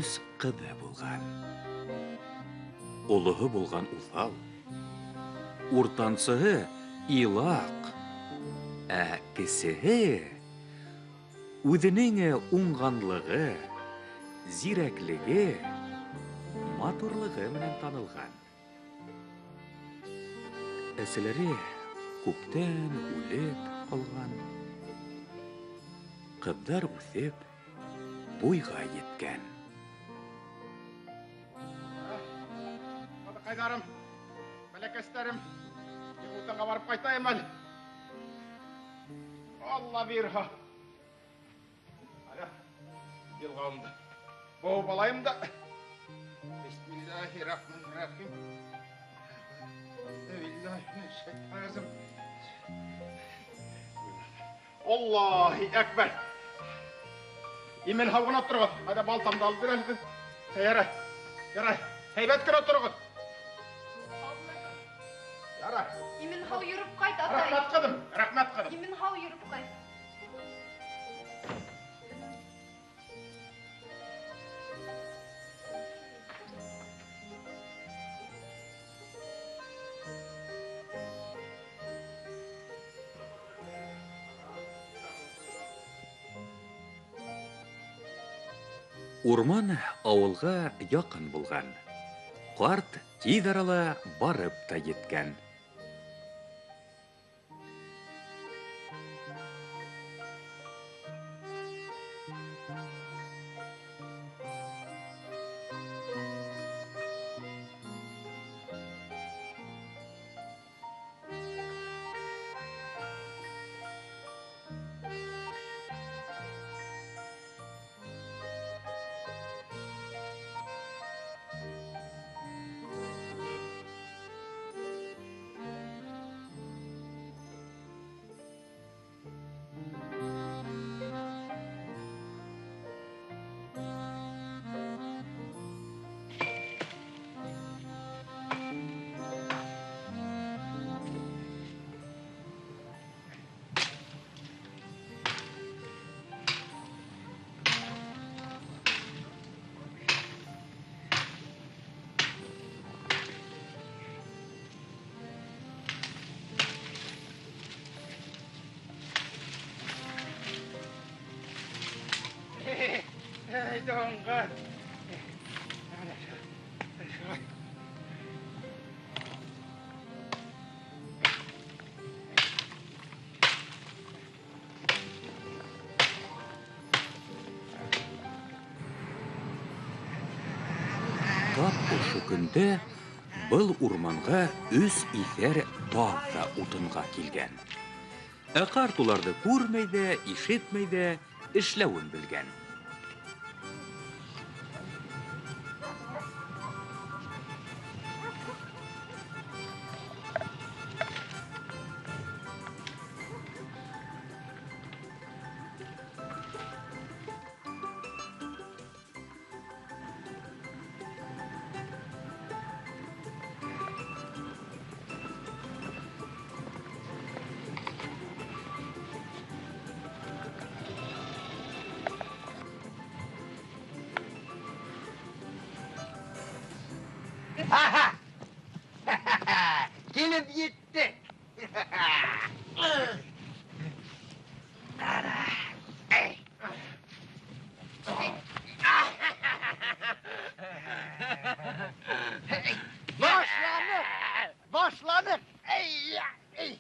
Өс ҡыҙы булған. Олоһо булған уҫал, уртансыһы илаҡ, ә кесеһе үҙенең уңғанлығы, зирәклеге, матурлығы менән танылған. Әсәләре күптән үлеп ҡалған. Ҡыҙҙар үҫеп, буйға еткән. Ҡыҙҙарым, бәләкәстәрем, утынға барып ҡайтайым әле. Алла бирһә. Әле йылғамды быуып алайым да. Бисмиллахи-рахмани-рахим. Аллахи әкбәр. Имен һау ғына тороғоҙ. Ҡайҙа балтамды алып бир әле. Ярай, ярай. Һәйбәт кенә тороғоҙ. Ярай. Имен һау йөрөп ҡайт, атай. Рәхмәт, ҡыҙым, рәхмәт, ҡыҙым. Имен һау йөрөп ҡайт. Урман ауылға яҡын булған. Ҡарт тиҙ арала барып та еткән. Тап ошо көндә был урманға өс иҫәр таҙ ҙа утынға килгән. Ә ҡарт уларҙы күрмәй ҙә, ишетмәй ҙә, эшләүен белгән. Килеп еттек. Башланыҡ, башланыҡ. Эй, эй.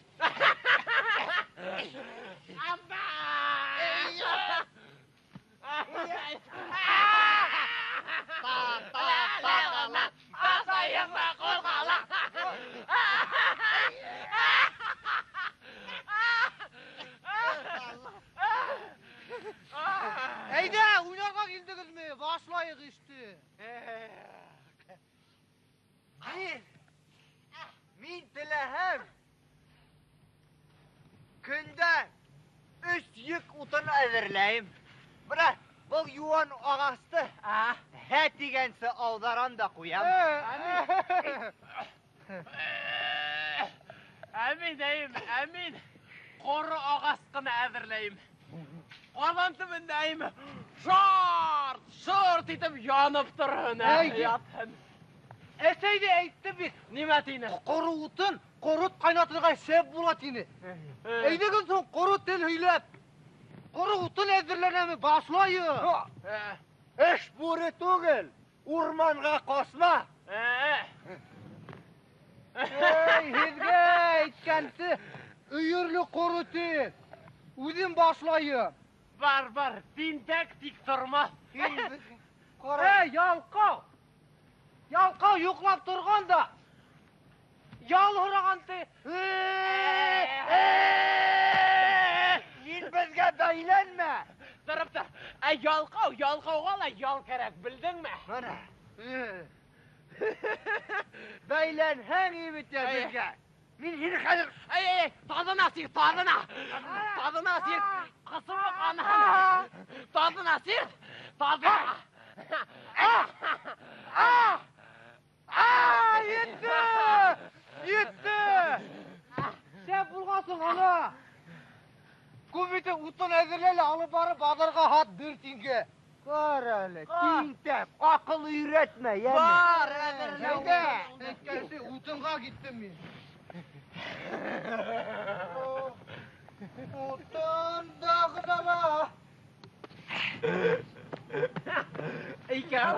Әйҙә, уйнарға килдегеҙме? Башлайыҡ эште. Мин теләһәм, көндә 3 йөк утын әҙерләйем. Бына был йыуан ағасты һә тигәнсе ауҙарам да ҡуям. Әмин, әйем, әмин. Ҡоро ағас ҡына әҙерләйем. Ҡаҙан төбөндә, әйем, шарт, Шорт итеп янып торһон, ятһын. Әсәй ҙә әйтте бит. Нимә тине? Ҡоро утын ҡорот ҡайнатырға шәп була тине. Әйҙәгеҙ һуң ҡоро тел һөйләп. Ҡоро утын әҙерләнәме башлайыҡ. Эш бүре түгел, урманға ҡасма. Эй, һеҙгә әйткәнсе, өйөрлө ҡоро тел. Үҙем башлайым. Бар, бар, тинтәк тик тормаҫ. Эй, ялҡау! Ялҡау йоҡлап торған да ял һораған ти. Һин беҙгә бәйләнмә. Тороп тор. Ә ялҡау, ялҡауға ла ял кәрәк, белдеңме? Бына. Бәйләнһәң бит беҙгә. Мин һине хәҙер... Эй, эй, таҙына сир, таҙына. Таҙына сир, ҡысымыҡ анаһын. Таҙына сир, таҙына. Етте! Етте! Шәп булғансың, ана. Күп итеп утын әҙерлә лә алып барып баҙарға һат 1 тиңгә. Ҡара әле, тинтәк, аҡыл өйрәтмә, йәме. Бар, әҙерлә. Әйҙә, әйткәнсе утынға киттем мин. Утын дағдара. Икәү.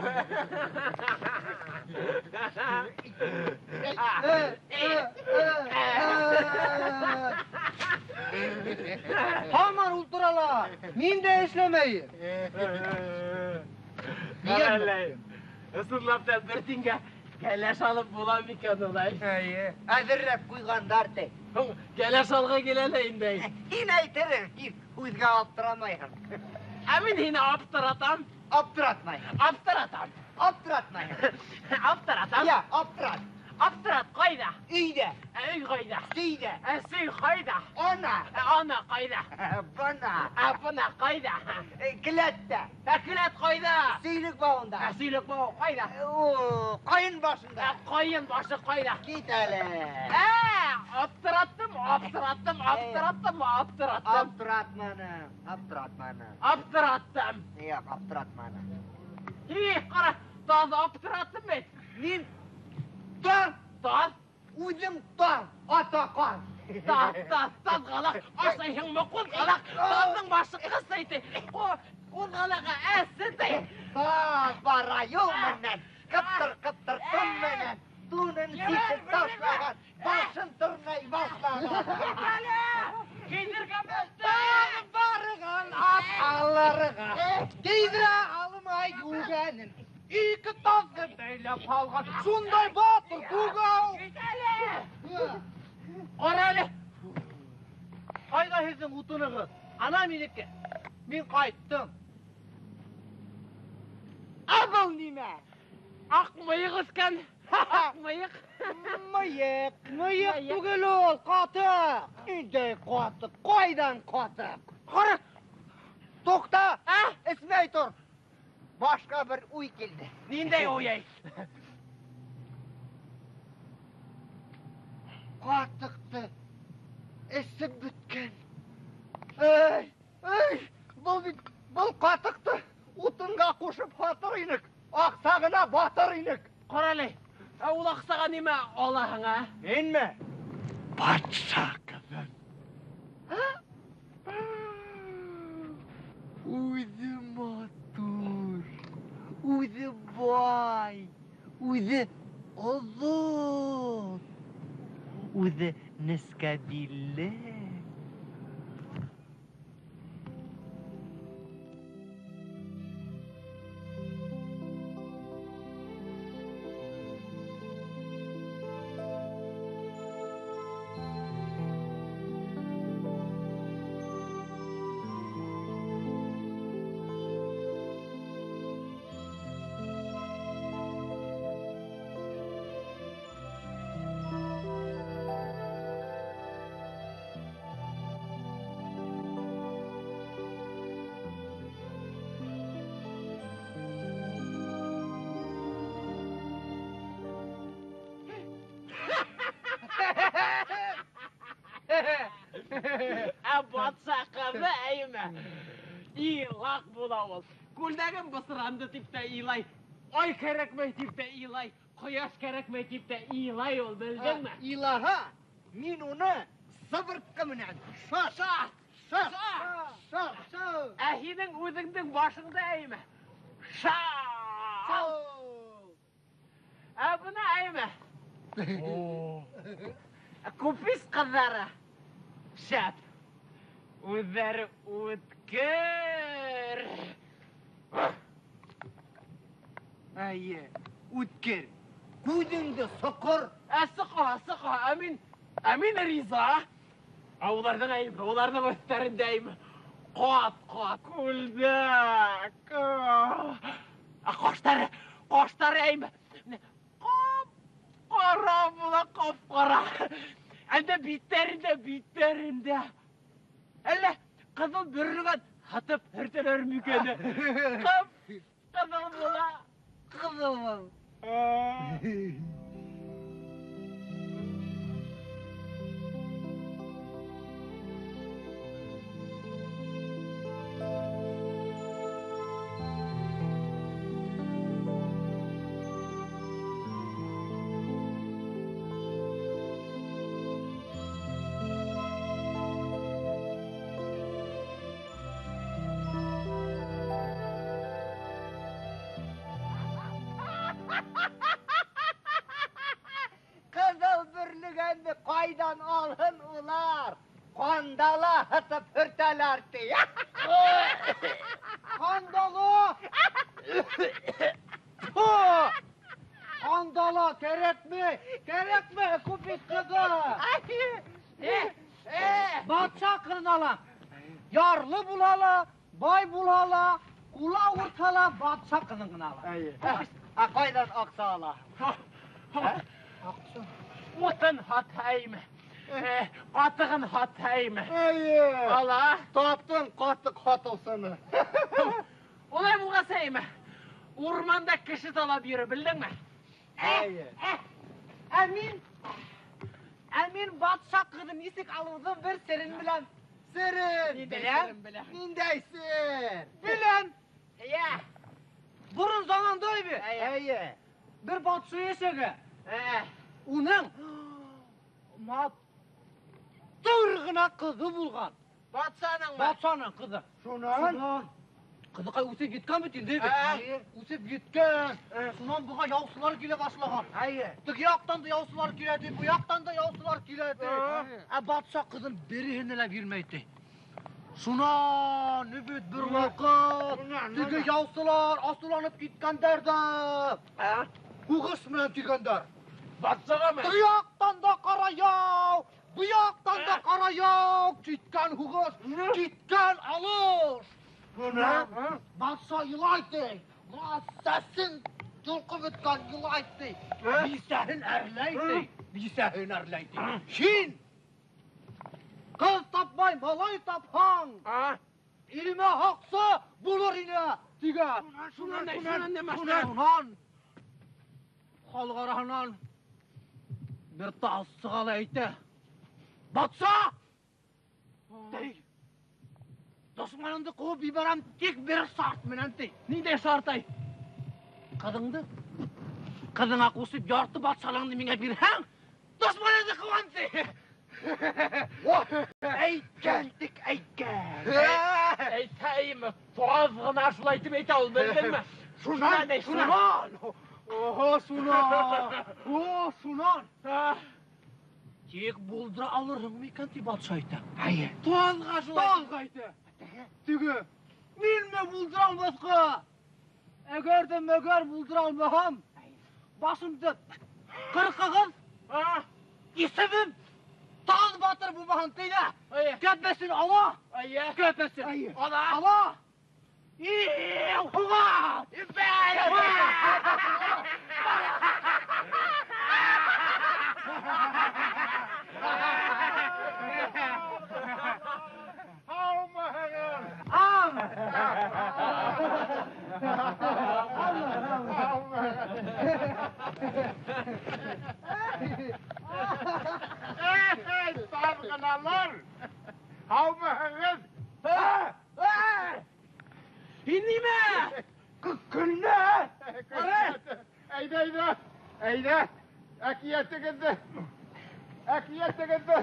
Һаман ултыралар. Мин дә эшләмәйем. Ҡара, ысынлап та 1 тиңгә кәләш алып була микән улай? Эйе, әҙерләп ҡуйғандар ти. Һуң кәләш алға килә лә инде. Һин әйтерең, һин һүҙгә аптырамайһың. Ә мин һине аптыратам. Аптыратмайһың. Аптыратам. Аптыратмайһың. Аптыратам. Я, аптырат. Аптырат ҡайҙа? Өйҙә. Өй ҡайҙа? Өйҙә. Сөй ҡайҙа? Ана. Ана ҡайҙа? Бына. Бына ҡайҙа? Келәттә. Келәт ҡайҙа? Сөйлөк бауында. Сөйлөк бауы ҡайҙа? Ҡайын башында. Ҡайын башы ҡайҙа? Кит әле. Аптыраттым, аптыраттым, аптыраттым, аптыраттым. Аптыратманым, аптыратманым. Аптыраттым. Юҡ, аптыратманым. Ih, ҡара, таҙ аптыраттым бит. Мин таҙ, таҙ, үҙем таҙ, атаҡан. Таҙ, таҙ, таҙғалаҡ, ашайһыңмы ҡуҙғалаҡ? Таҙҙың башы ҡысый ти, ҡуҙғалаға әсе ти. Таҙ бара юл менән, ҡыптыр-ҡыптыр тун менән, тунын сисеп ташлаған, башын тырнай башлаған. Кит әле! Кейҙергә бөттөм! Таҙ барған ат алырға, кейҙерә алмай йүгәнен. Ике таҙҙы бәйләп һалған, шундай батыр күгәү. Кит әле! Ҡара әле! Ҡайҙа һеҙҙең утынығыҙ? Ана минеке. Мин ҡайттым. Ә был нимә? Аҡ мыйыҡ үҫкән. Аҡ мыйыҡ. Мыйыҡ, мыйыҡ түгел ул, ҡатыҡ. Ниндәй ҡатыҡ? Ҡайҙан ҡатыҡ? Ҡара! Туҡта! Эсмәй тор. Башҡа бер уй килде. Ниндәй уй әй? Ҡатыҡты эсеп бөткән. Эй, эй, был бит, был ҡатыҡты утынға ҡушып һатыр инек. Аҡса ғына батыр инек. Ҡара әле, ә ул аҡсаға нимә алаһың, ә? Минме? Батша ҡыҙын. Үҙе матур, үҙе бай, үҙе оҙон, үҙе нескә билле. Ә батша ҡыҙы, әйме? Илаҡ була ул. Күлдәгем бысранды тип тә илай. Ай кәрәкмәй тип тә илай. Ҡояш кәрәкмәй тип тә илай ул, белдеңме? Илаһа, мин уны сыбыртҡы менән шаш, Шаш, шаш, шаш. шаш, шаш. Ә һинең үҙеңдең башыңда әйме? Шаш. Ә бына әйме? Купис ҡыҙҙары шәп. Үҙҙәре үткер. Әйе, үткер. Күҙеңде соҡор. Ә соҡа, соҡа. Ә мин риза. Ә уларҙың әйме, уларҙың өҫтәрендә әйме. Ҡат-ҡат күлдәк. Ә ҡаштары, ҡаштары әйме. Ҡап-ҡара була, ҡап-ҡара. Әлдә биттәрендә, биттәрендә. Әллә ҡыҙыл бөрөлгән һатып һөртәләр микән? Ҡып-ҡыҙыл була. Ҡыҙыл был. Ҡыҙыл бөрлөгәнде ҡайҙан алһын улар? Ҡандала һытып һөртәләр ти. Ҡандала! Фу! Ҡандала кәрәкмәй, кәрәкмәй, купец ҡыҙы. Батша ҡыҙын ала. Ярлы була ла, бай була ла, ҡулы ауыртһа ла, батша ҡыҙын ғына ала. Әйе. Ә ҡайҙан аҡса ала? Аҡса. Утын һатайым, ҡатығын һатайым. Әйе. Ала. Таптың ҡатыҡ һатыусыны. Улай булғас, әйме, урманда кеше талап йөрө, белдеңме? Әйе. Ә мин батша ҡыҙын нисек алыуҙың бер серен беләм. Серен. Ниндәй Беләм. серен беләм? Ниндәй сер? Беләм. Йә. Борон заманда бит. Әйе. Бер батша йәшәгән. Уның матур ғына ҡыҙы булған. Батшаныңмы? Батшаның ҡыҙы. Шунан? Шунан. Ҡыҙыҡай үҫеп еткән бит инде бит. Әйе. Үҫеп еткән. Шунан быға яусылар килә башлаған. Әйе. Теге яҡтан да яусылар килә ти, бу яҡтан да яусылар килә ти. Ә батша ҡыҙын береһенә лә бирмәй ти. Шунан бит бер ваҡыт теге яусылар асыуланып киткәндәр ҙә. Һуғыш менән килгәндәр. Батшағамы? Теге яҡтан да ҡара яу, бу яҡтан да ҡара яу, киткән һуғыш, киткән алыш. Батша илай ти, сәсен йолҡоп бөткән илай ти, бисәһен әрләй ти, бисәһен әрләй ти. Һин ҡыҙ тапмай, малай тапһаң, илемә һаҡсы булыр ине, тигән. Шунан, шунан нимә? Шунан халыҡ араһынан бер таз сыға ла әйтә. Батша! Ти, дошманыңды ҡыуып ебәрәм тик бер шарт менән ти. Ниндәй шарт ай? Ҡыҙыңды ҡыҙыңа ҡушып ярты батшалығыңды миңә бирһәң, дошманыңды ҡыуам ти. Әйткән тик әйткән. Әйтәйем, таз ғына шулай итеп әйтә ул, белдеңме? Шунан, шунан. Oho, шунан. О, шунан. Тик булдыра алырһың микән ти батша әйтә. Әйе. Тазға шулай. Тазға әйтә. Теге, минме булдыра алмаҫҡа? Әгәр ҙә мәгәр булдыра алмаһам, башымды ҡырҡығыҙ, исемем Таз батыр булмаһын ти ҙә. Кәпәсен ала. Кәпәсен. Ала. Ала. Һуға! Һаумыһығыҙ? Ам! Эй, таҙғыналар! Һаумыһығыҙ? Һин Нимә? Көлмә! Әйҙә, әйҙә, әйҙә, әкиәтегеҙҙе, әкиәтегеҙҙе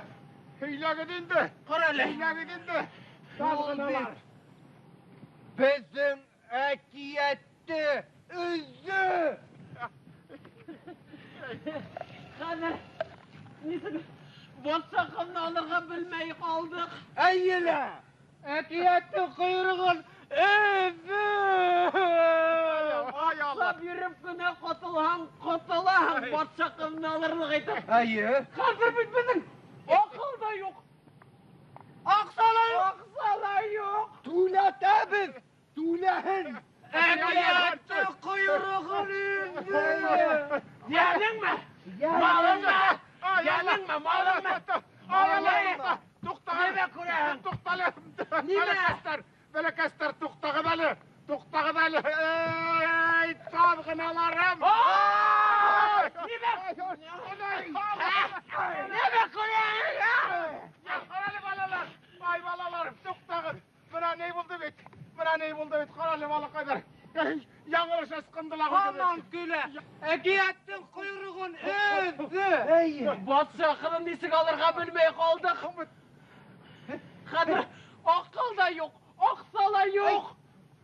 һөйләгеҙ инде. Ҡара әле. Һөйләгеҙ инде. Тағыналар. Беҙҙең әкиәтте өҙҙө. Хәҙер нисек батша ҡыҙын алырға белмәй ҡалдыҡ. Эйе лә, әкиәттең ҡойроғон өҙҙө. Ай Алла. Атлап йөрөп кенә ҡотолһаң, ҡотолаһың батша ҡыҙын алырлыҡ итеп. Эйе. Хәҙер бит беҙҙең аҡыл да юҡ. Аҡса ла юҡ. Аҡса ла юҡ. Түләтәбеҙ, түләһен. Әкиәттең ҡойроғон өҙҙө. Йәнеңме? Малыңмы? Йәнеңме? Малыңмы? Ай Алла, туҡтағыҙ. Нимә күрәһең? Туҡтале. Нимә? Бәләкәстәр, бәләкәстәр, туҡтағыҙ әле. Туҡтағыҙ әле. Эй, таҙғыналарым. Ай! Нимә? Нимә күрәһең? Ҡарале, балалар. Ай, балалар, туҡтағыҙ. Бына ни булды бит. Бына ни булды бит. Ҡарале, балаҡайҙар. Эй, яңылыш ысҡындылар. Һаман көлә. Әкиәттең ҡойроғон өҙҙө. Эйе. Батша ҡыҙын нисек алырға белмәй ҡалдыҡ. Хәҙер аҡыл да юҡ, аҡса ла юҡ.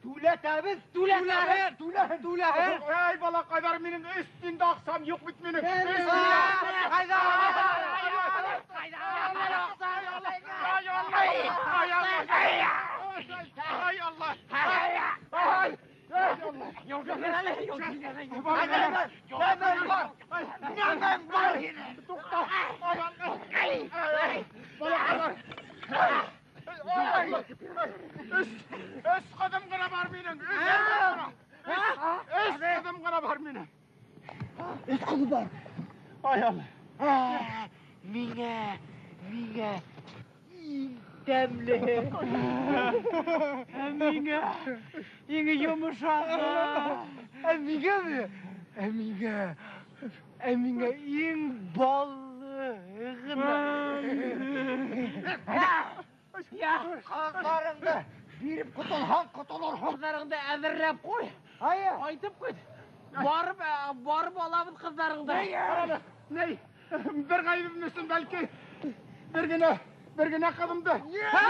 Түләтәбеҙ, Түләтәбеҙ. түләһен, түләһен. Эй, балаҡайҙар, минең өс тин дә аҡсам юҡ бит минең. Өс тин. Ҡайҙа? Ай, Алла! Ай, Алла! Ай, Алла! Ай! Нәмәң бар? Нәмәң бар һинең? Туҡта! Ай, Алла! Ай, балаҡайҙар! Ай, өс ҡыҙым ғына бар минең. Өс ҡыҙым ғына бар минең. Өс ҡыҙы бар. Ай, Алла! Миңә, миңә иң тәмлеһе. Ә миңә иң йомшағы. Ә миңәме? Ә миңә, ә миңә иң баллы ғына. Я, Ҡыҙҙарыңды биреп ҡотолһаң, ҡотолорһоң. ҡыҙҙарыңды әҙерләп ҡуй. Әйе. Ҡайтып кит. Барып, барып алабыҙ ҡыҙҙарыңды. Ҡарале, ни, бер ғәйебем өсөн бәлки бер генә ҡыҙымды. Ай,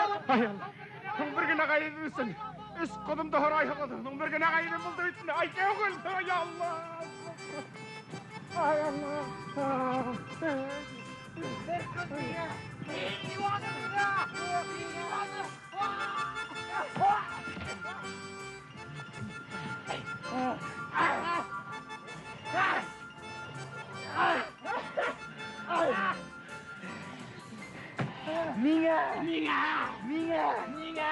Алла. Бер генә ғәйебем өсөн өс ҡыҙымды һорайһығыҙ. Бер генә ғәйебем булды бит. Ай, түгел. Ай, Алла. Ай, Алла. Бер ҡыҙ миңә иң йыуаны ғына. Иң йыуаны. Миңә, Миңә, миңә. миңә.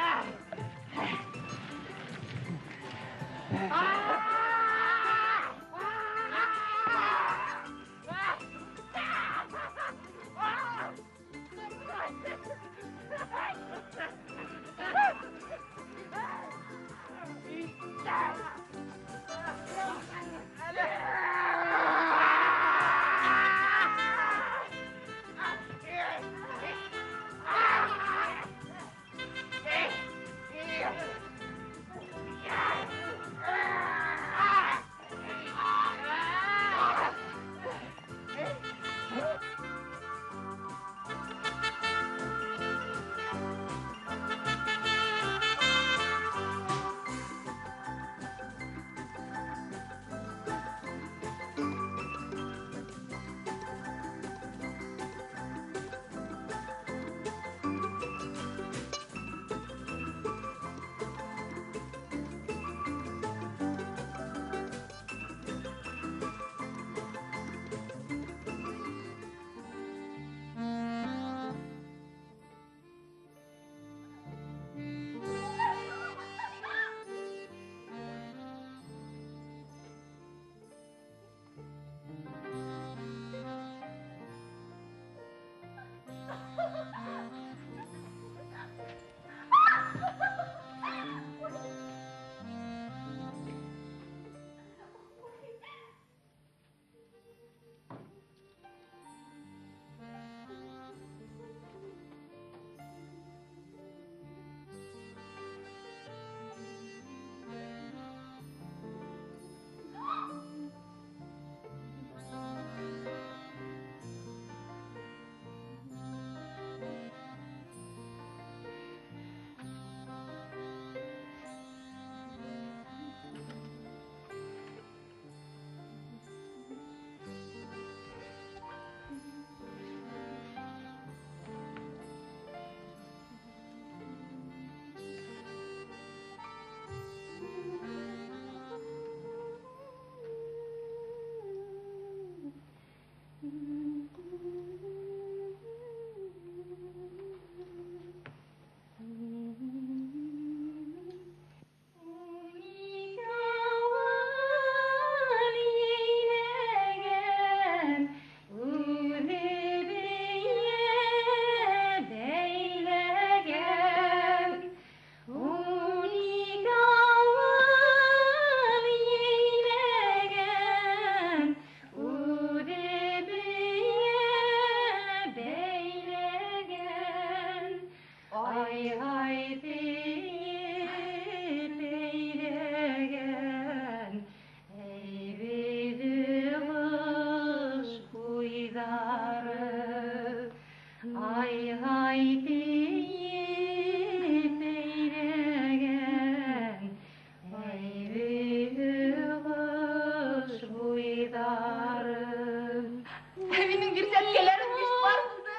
Бирсәткәләрем биш пар булды.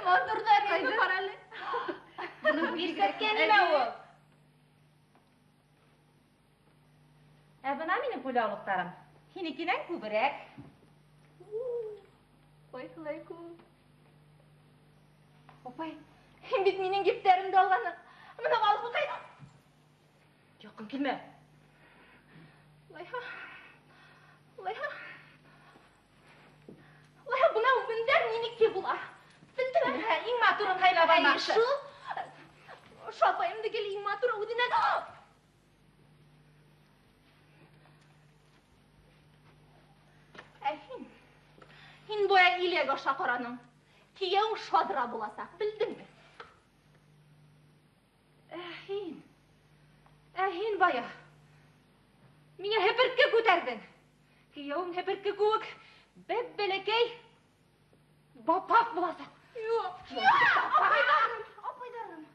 Матурҙар инде, ҡара әле. Бирсәткә нимә ул? Ә бына минең ҡулъяулыҡтарым. Һинекенән күберәк. Ҡайһылай күп. Апай, һин бит минең ептәремде алғанһың. Бына алып ҡайт. Яҡын килмә. Улайһа, улайһа. Улайһа, бына мендәр минеке була. Белдеңме? Ә, иң матурын һайлап алмаҡсы. Шул. Ошо апайымды гел иң матур үҙенән. Ә һин? Һин бая иләк аша ҡараның. Кейәү шадра буласаҡ, белдеңме? Ә һин? Ә һин бая миңә һеперткә күтәрҙең. Кейәүең һеперткә кеүек бәп-бәләкәй бапаҡ буласаҡ. Юҡ. Апайҙарым, апайҙарым.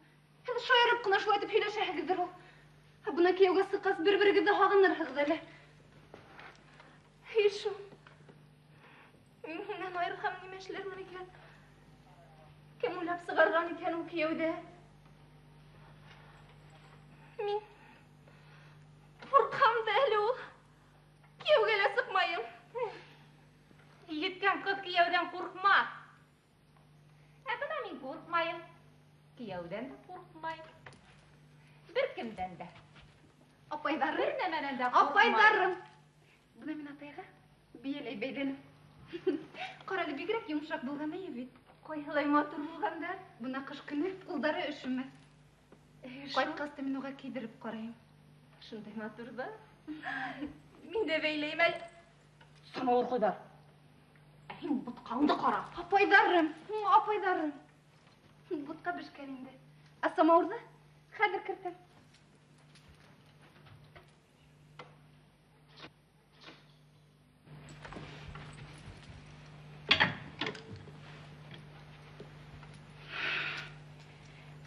Һеҙ шаярып ҡына шулай итеп һөйләшәһегеҙҙер ул. Ә бына кейәүгә сыҡҡас бер-берегеҙҙе һағынырһығыҙ әле. Эй, шул. Мин һинән айырылһам нимә эшләрмен икән? Кем уйлап сығарған икән ул кейәүҙе? Мин ҡурҡам да әле ул. Кейәүгә лә сыҡмайым. Еткән ҡыҙ кейәүҙән ҡурҡмаҫ. Ә бына мин ҡурҡмайым. Кейәүҙән дә ҡурҡмайым. Бер кемдән дә. Апайҙарым. Бер нәмәнән дә ҡурҡмайым. Апайҙарым. Бына мин атайға бейәләй бәйләнем. Ҡара әле, бигерәк йомшаҡ булған әйе бит. Ҡайһылай матур булғандар. Бына ҡыш көнө ҡулдары өшөмәҫ. Ҡайтҡас та мин уға кейҙереп ҡарайым. Шундай матур ҙа. Мин дә бәйләйем әле. Самауыр ҡуйҙар. Ә һин бутҡаңды ҡара. Апайҙарым, апайҙарым. Бутҡа бешкән инде. Ә самауырҙы хәҙер кертәм.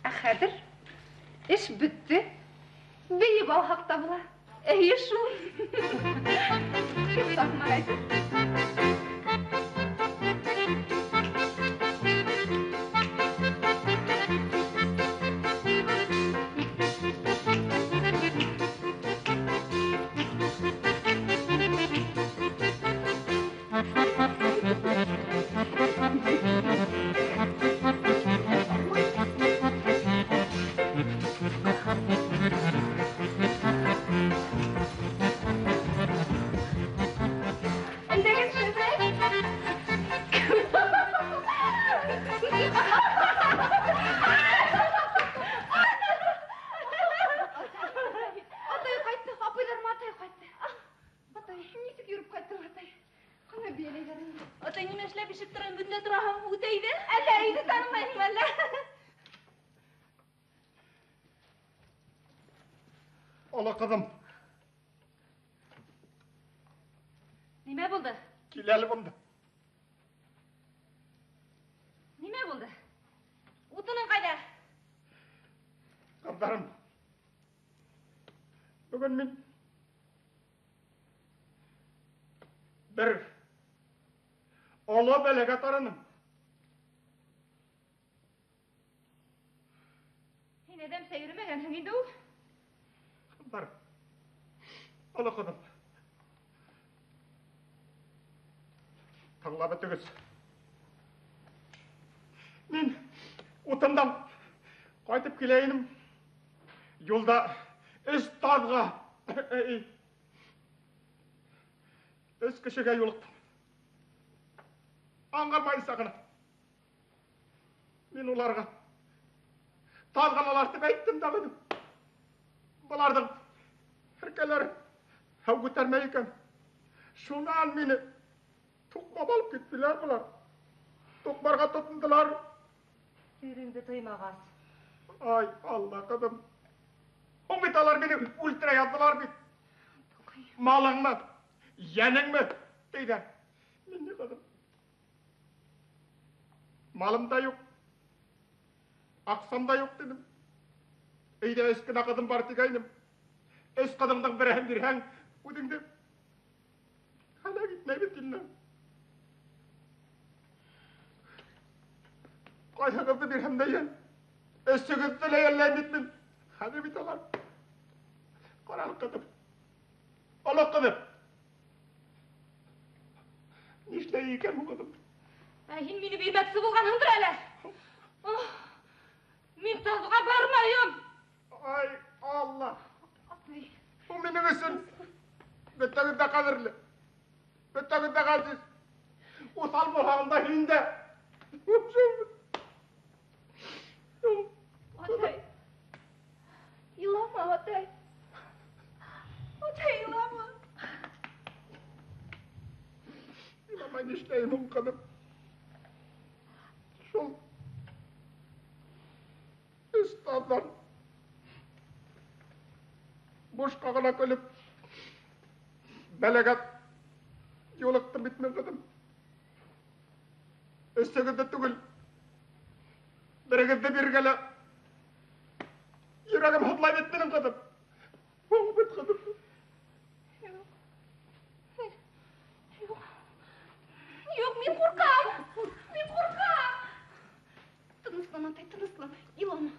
Ә хәҙер эш бөттө. Бейеп алһаҡ та була. Эйе шул. Саҡмай. Оло ҡыҙым. Нимә булды? Кил әле бында. Нимә булды? Утының ҡайҙа? Ҡыҙҙарым, бөгөн мин бер оло бәләгә тарыным. Һин әҙәмсә йөрөмәгәнһең инде ул. Ҡыҙҙар, оло ҡыҙым, тыңлап бөтөгөҙ. Мин утындан ҡайтып килә инем. Юлда өс таҙға, өс кешегә юлыҡтым. Аңғармайынса ғына. Мин уларға таҙғаналар тип әйттем дә ҡуйҙым. Быларҙың һеркәләре һыу күтәрмәй икән. Шунан мине туҡмап алып киттеләр былар. Туҡмарға тотондолар. Иреңде тоймағас. Ай, Алла ҡыҙым. Һуң бит алар мине үлтерә яҙҙылар бит. Малыңмы, йәнеңме, тейҙәр. Мин ни ҡыҙым? Малым да юҡ, аҡсам да юҡ тинем. Өйҙә өс кенә ҡыҙым бар тигәйнем. Өс ҡыҙыңдың береһен бирһәң, үҙеңде һәләк итмәйбеҙ тинем. Ҡайһығыҙҙы бирһәм дә йәл. Өсөгөҙҙө лә йәлләйем бит мин. Хәҙер бит алар. Ҡара әле, ҡыҙым. Оло ҡыҙым. Нишләй икән һуң, ҡыҙым? Ә һин мине бирмәксе булғанһыңдыр әле. Мин таҙға бармайым. Ай, Алла. Атай. Ул минең өсөн бөтәгеҙ ҙә ҡәҙерле. Бөтәгеҙ ҙә ғәзиз. Уҫал булһаң да һин дә. Атай. Илама, атай. Атай, илама. Иламай нишләйем һуң, ҡыҙым? Шул өс таҙҙан бушҡа ғына көлөп бәләгә юлыҡтым бит мин, ҡыҙым. Өсөгөҙҙө түгел, берегеҙҙе бирергә лә йөрәгем һыҙлай бит минең, ҡыҙым. Һуң бит, ҡыҙым. Юҡ. Юҡ. Юҡ, мин ҡурҡам. Мин ҡурҡам. Тыныслан, атай, тыныслан. Илама.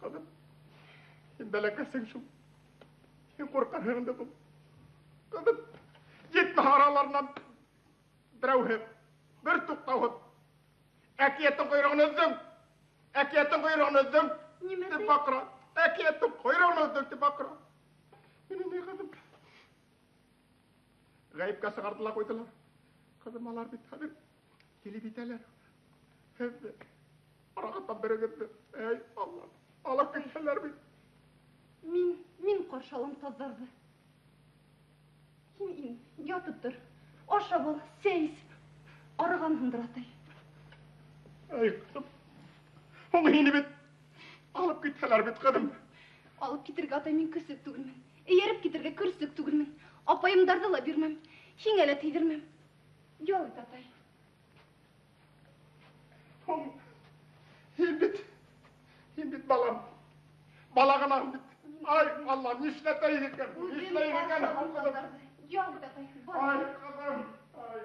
Ҡыҙым, һин бәләкәсең шул. Һин ҡурҡырһың инде был. Ҡыҙым, етмәһә араларынан берәүһе, бер туҡтауһыҙ. Әкиәттең ҡойроғон өҙҙөң. Әкиәттең ҡойроғон өҙҙөң. Нимә Тип ти? баҡыра. Әкиәттең ҡойроғон өҙҙөң тип баҡыра. Мине ни, ҡыҙым? Ғәйепкә сығарҙы ла ҡуйҙылар. Ҡыҙым, алар бит хәҙер килеп етәләр. Һеҙҙе, арағыҙҙан берегеҙҙе, эй, Алла, алып китһәләр бит. Мин ҡаршы алам таҙҙарҙы. Һин ин, ятып тор. Ашап ал, сәй эс. Арығанһыңдыр, атай. Эй, ҡыҙым, һуң һине бит алып китһәләр бит, ҡыҙым. Алып китергә, атай, мин көсөк түгелмен. Эйәреп китергә көрсөк түгелмен. Апайымдарҙы ла бирмәм. Һиңә лә тейҙермәм. Ял ит, атай. Һуң, һин бит балам. Бала ғына бит. Ай, Алла, нишләтәйек икән? Нишләйек икән, ҡыҙым? Ял ит, атай. Бар. Ай, ҡыҙым, ай.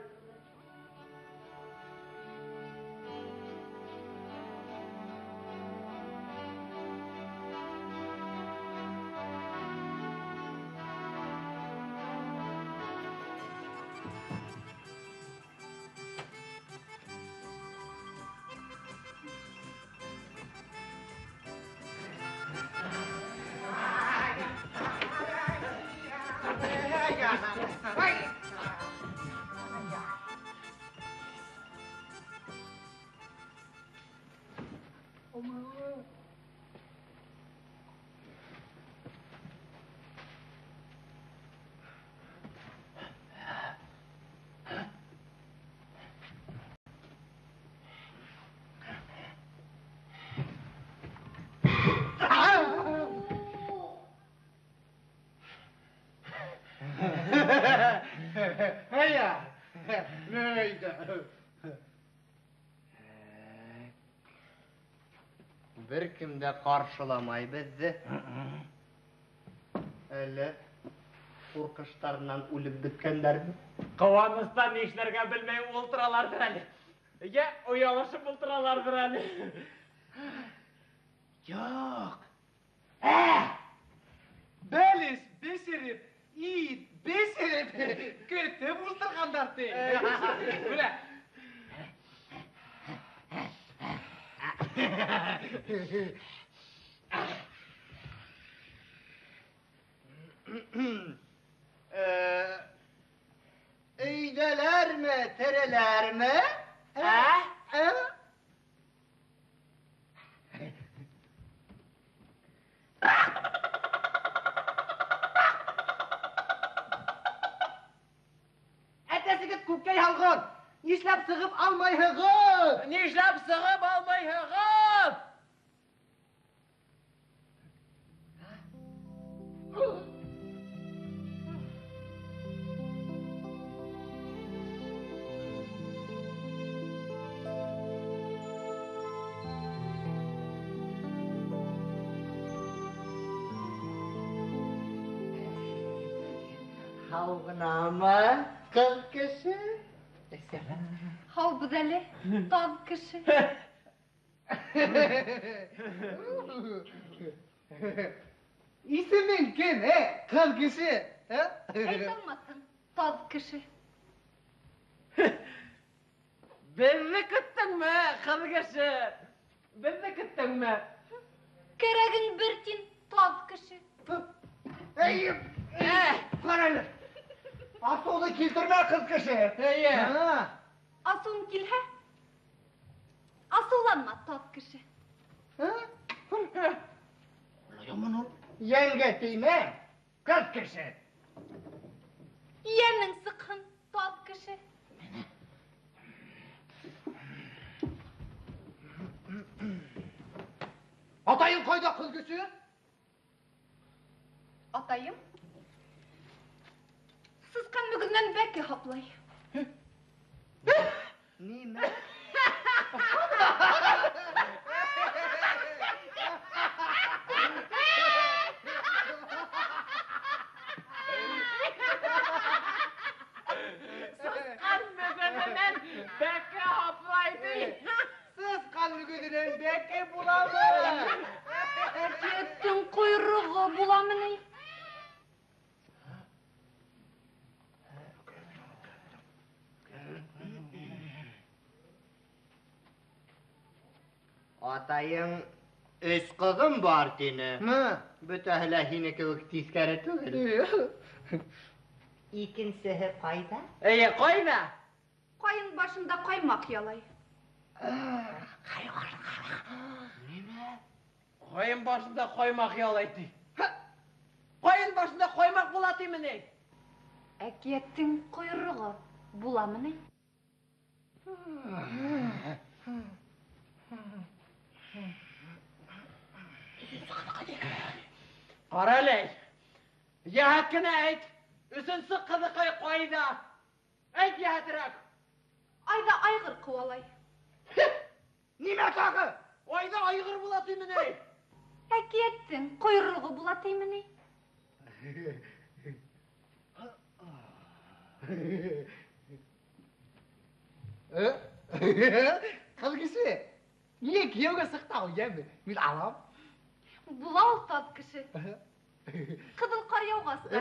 Бер кем дә ҡаршыламай беҙҙе. Әллә ҡурҡыштарынан үлеп бөткәндәрме? Ҡыуаныстан ни эшләргә белмәй ултыраларҙыр әле. Йә оялышып ултыраларҙыр әле. Юҡ. Бәлеш бешереп, ит бешереп, көтөп ултырғандар ти. Менә. Өйҙәләрме, тереләрме? Ә? Ә? Әтәсегеҙ күккә ялған. Нишләп сығып алмайһығыҙ? Нишләп сығып алмайһығыҙ? Һау ғынамы, ҡыҙ кеше? Һаубыҙ әле, таҙ кеше. Исемең кем, ҡыҙ кеше? Әйтә алмаҫһың, таҙ кеше. Беҙҙе көттөңмө, ҡыҙ кеше? Беҙҙе көттөңмө? Кәрәгең бер тин, таҙ кеше. Эй, ҡара әле. Асыуҙы килтермә, ҡыҙ кеше. Эйе. Асыуың килһә, асыуланма, таҙ кеше. Яман ул. Йәнгә теймә, ҡыҙ кеше. Йәнең сыҡһын, таҙ кеше. Атайың ҡайҙа, ҡыҙ кеше? Атайым сысҡан мөгөҙөнән бәке һаплай. Нимә? Сысҡан мөгөҙөнән бәке һаплай ти. Сысҡан мөгөҙөнән бәке буламы? Әкиәттең ҡойроғо буламы ни? Атайың өс ҡыҙым бар тине. Бөтәһе лә һине кеүек тиҫкәре түгел. Икенсеһе ҡайҙа? Эйе, ҡайҙа? Ҡайын башында ҡаймаҡ ялай. Нимә? Ҡайын башында ҡаймаҡ ялай ти. Ҡайын башында ҡаймаҡ була тиме ни? Әкиәттең ҡойроғо буламы ни? Ҡара әле, йәһәт кенә әйт, өсөнсө ҡыҙыҡай ҡайҙа? Әйт йәһәтерәк. Айҙа айғыр ҡыуалай. Нимә тағы? Айҙа айғыр була тиме ни? Әкиәттең ҡойроғо була тиме ни? Ҡыҙ кеше, ниңә кейәүгә сыҡты ул, йәме? Мин алам. Була ул таҙ кеше. Ҡыҙыл ҡар яуғас та.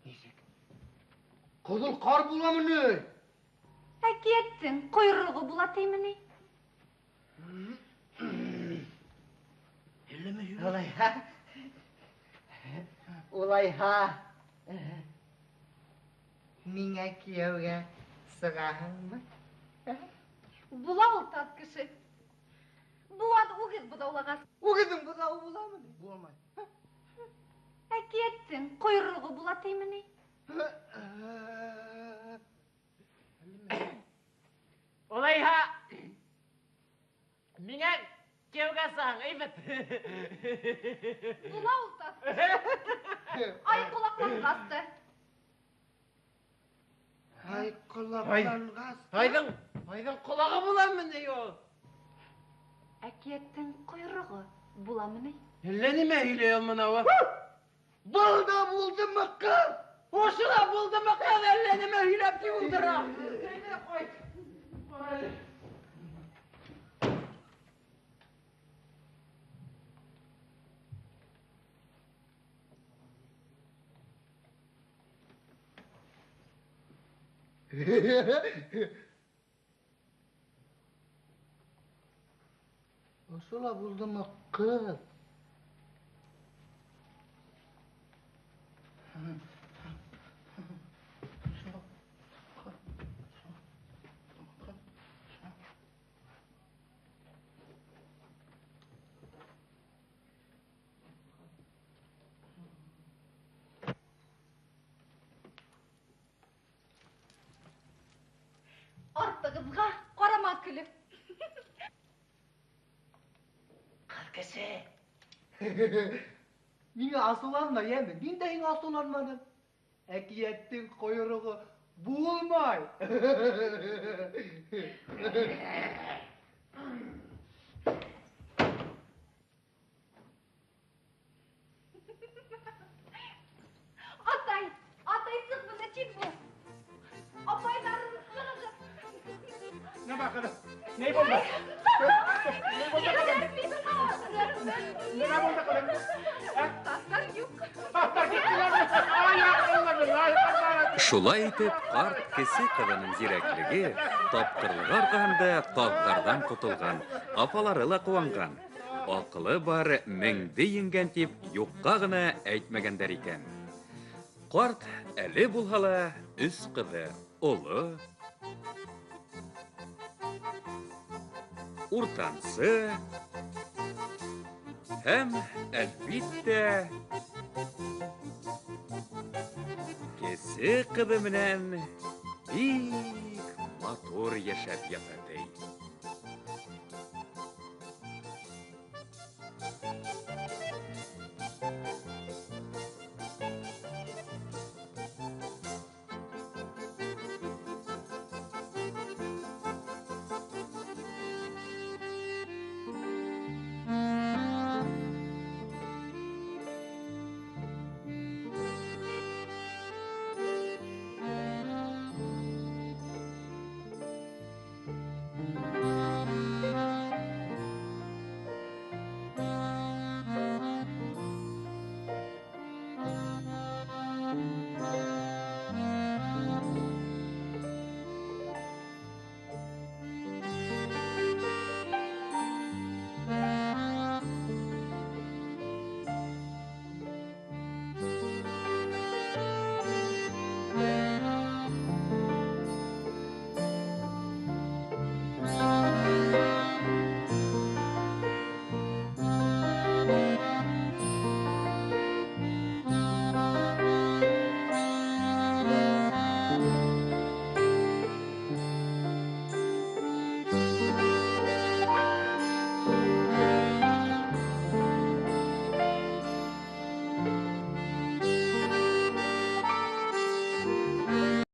Нисек? Ҡыҙыл ҡар буламы ни? Әкиәттең ҡойроғо була тиме ни? Улайһа, улайһа, миңә кейәүгә сығаһыңмы? Була ул таҙ кеше. Быуаҙ үгеҙ быҙаулағас. Үгеҙҙең быҙауы буламы ни? Булмай. Әкиәттең ҡойроғо була тиме ни? Улайһа, миңә кейәүгә сығаң, әйбәт. Була ул таҙ кеше. Ай ҡолаҡланғас та. Ай ҡолаҡланғас. Айҙың ҡолағы буламы ни ул? Әкиәттең ҡойроғо буламы ни? Әллә нимә һөйләй ул мынауы? Был да булдымы, ҡыҙ? Ошо ла булдымы, ҡыҙ? Әллә нимә һөйләп тик ултыра. Әйҙә, ҡайт. Ошо ла булдымы, ҡыҙ? Артығыҙға ҡарама көлөп. Ҡыҙ кеше. Миңә асыуланма, йәме? Мин дә һиңә асыуланманым. Әкиәттең ҡойроғо булмай. Атай, атай, сыҡ бында, тиҙ бул. Ни булды? Ни булды, кызым? Нимә булды, кызым? Таҫтар юҡ. Таҫтар киттеләр. Ай, аҡыллы, ай, аҡыллы. Шулай итеп, ҡарт кесе ҡыҙының зирәклеге, тапҡырлығы арҡаһында таҙҙарҙан ҡотолған, апалары ла ҡыуанған. Аҡылы бар меңде еңгән тип юҡҡа ғына әйтмәгәндәр икән. Ҡарт әле булһа ла өс ҡыҙы оло, уртансы һәм, әлбиттә, кесе ҡыҙы менән бик матур йәшәп ята.